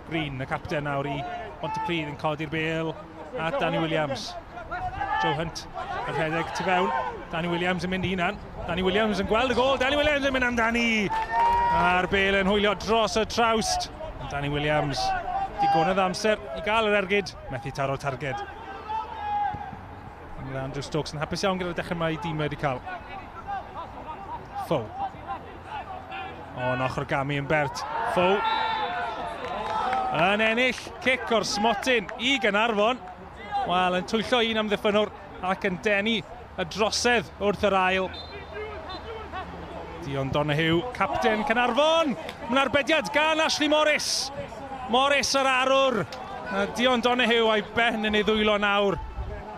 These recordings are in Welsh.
Green, y capten nawr i Bontypridd, yn codi'r bêl at Danny Williams. Joe Hunt yn rhedeg tu fewn. Danny Williams yn mynd i hunan. Danny Williams yn gweld y gol. Danny Williams yn mynd amdani. A'r bêl yn hwylio dros y trawst. Danny Williams, digonedd amser i gael yr ergyd, methu taro targed. Mae Andrew Stokes yn hapus iawn gyda'r dechrau mae ei dîm wedi cael. Ffow. O, yn ochr gamu yn bert. Ffow. Yn ennill cic o'r smotyn i Gaernarfon. Wel, yn twyllo un amddiffynnwr ac yn denu y drosedd wrth yr ail. Dion Donoghue, capten Caernarfon. Mae'n arbediad gan Ashley Morris. Morris yr arwr. Dion Donoghue a'i ben yn ei ddwylo nawr.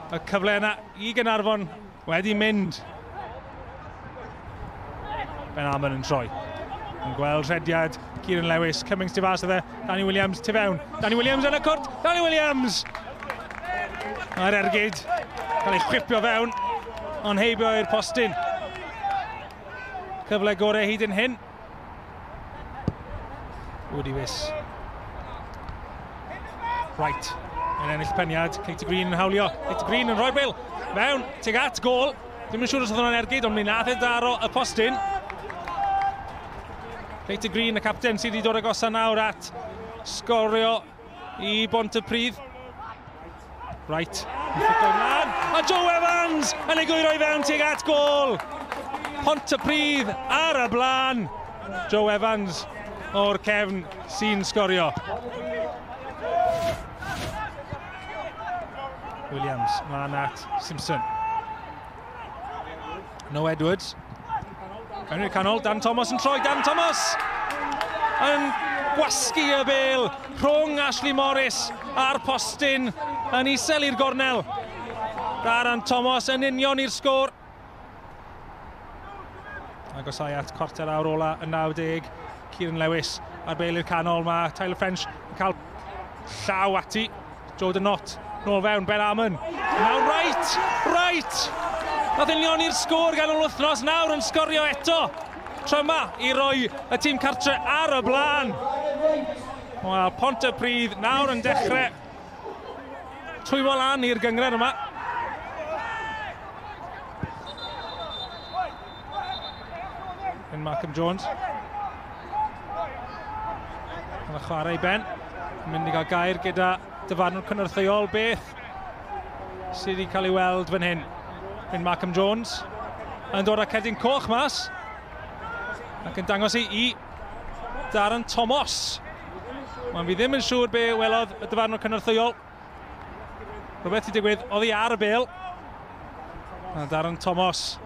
Y cyfle yna i Gaernarfon wedi mynd. Ben Amon yn troi. Yn gweld rhediad Kieran Lewis, Cummings tu fas iddo, Danny Williams tu fewn. Danny Williams yn y cwrt, Danny Williams! Mae'r ergyd cael ei chwipio fewn, ond heibio i'r postyn. Cyfle gorau hyd yn hyn. Woody Wiss. Wright yn ennill peniad. Katie Green yn hawlio. Katie Green yn rhoi'r bêl mewn tuag at gôl. Ddim yn siŵr os oedd hwnna'n ergyd, ond mi nath e daro y postyn. Katie Green, y capten, sydd wedi dod agosa nawr at sgorio i Bontypridd. Wright, yn fflico ymlaen, a Joe Evans yn ei gwyro i fewn tuag at gôl. Pontypridd ar y blaen. Joe Evans o'r cefn sy'n sgorio. Williams, mlaen at Simpson. No Edwards. Mewn i'r canol, Dan Thomas yn troi, Dan Thomas yn gwasgu y bêl rhwng Ashley Morris a'r postyn yn isel i'r gornel. Darren Thomas yn union i'r sgôr. Agosau at cwarter awr ola y 90. Kieran Lewis a'r bêl i'r canol. Mae Tyler French yn cael llaw ati. Jordan Knott nôl fewn, Ben Amon. Nawr Wright! Wright! Nath union i'r sgôr gan yr wythnos, nawr yn sgorio eto. Tro yma i roi y tîm cartre ar y blaen. Wel, Pontypridd nawr yn dechrau twymo lan i'r gyngred yma. Yn Malcolm Jones. Mae'n chwarae i Ben. Yn mynd i gael gair gyda dyfarnwr cynorthwyol. Beth sydd wedi cael ei weld fan hyn? Yn Malcolm Jones yn dod â cerdyn coch mas ac yn dangos i Darren Thomas. Mae'n fi ddim yn siŵr be welodd y dyfarnwr cynorthwyol. Rhywbeth i digwydd oddi ar y bêl. A Darren Thomas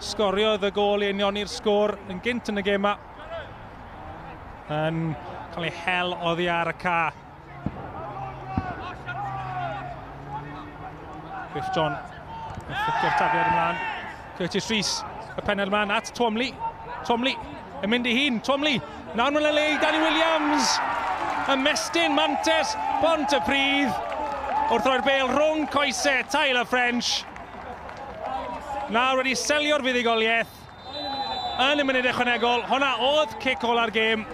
sgoriodd y gôl i unioni'r sgôr yn gynt yn y gêm yma. Yn cael ei hel oddi ar y ca. Griff John yn fflicio'r tafliad ymlaen. Curtis Rees, y pennod ymlaen at Twomley. Twomley yn mynd i hun. Twomley, nawr mae'n le i Danny Williams. Ymestyn mantes Pontypridd wrth roi'r bêl rhwng coesau Tyler French. Nawr wedi selio'r fuddugoliaeth yn y munud ychwanegol. Honna oedd cic ola'r gêm.